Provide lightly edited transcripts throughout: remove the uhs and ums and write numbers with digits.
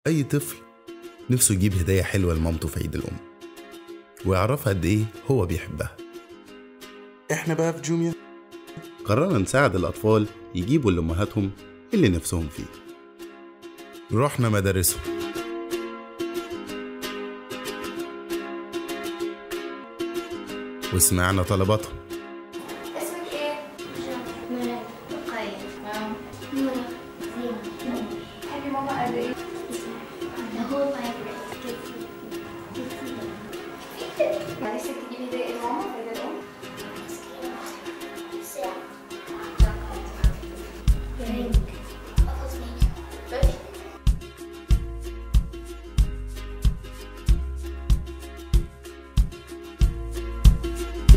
أي طفل نفسه يجيب هدايا حلوة لمامته في عيد الأم ويعرفها قد إيه هو بيحبها. إحنا بقى في جوميا قررنا نساعد الأطفال يجيبوا لأمهاتهم اللي نفسهم فيه. رحنا مدارسهم، وسمعنا طلباتهم. اسمك ايه؟ مراد. رقية. نورة. زينة. تحبي ماما قد ايه؟ The whole library. نفسك تجيبي هدية لماما في عيد الأم؟ ساعة. ring.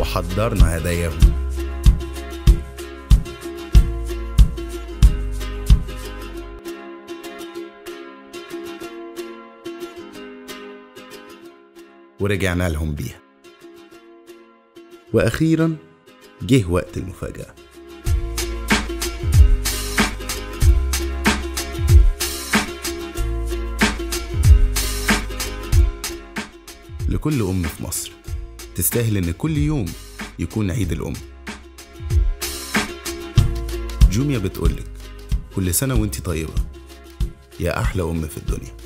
وحضرنا هداياهم. ورجعنا لهم بيها. وأخيرا جه وقت المفاجأة. لكل أم في مصر تستاهل إن كل يوم يكون عيد الأم. جوميا بتقولك كل سنة وانتي طيبة يا أحلى أم في الدنيا.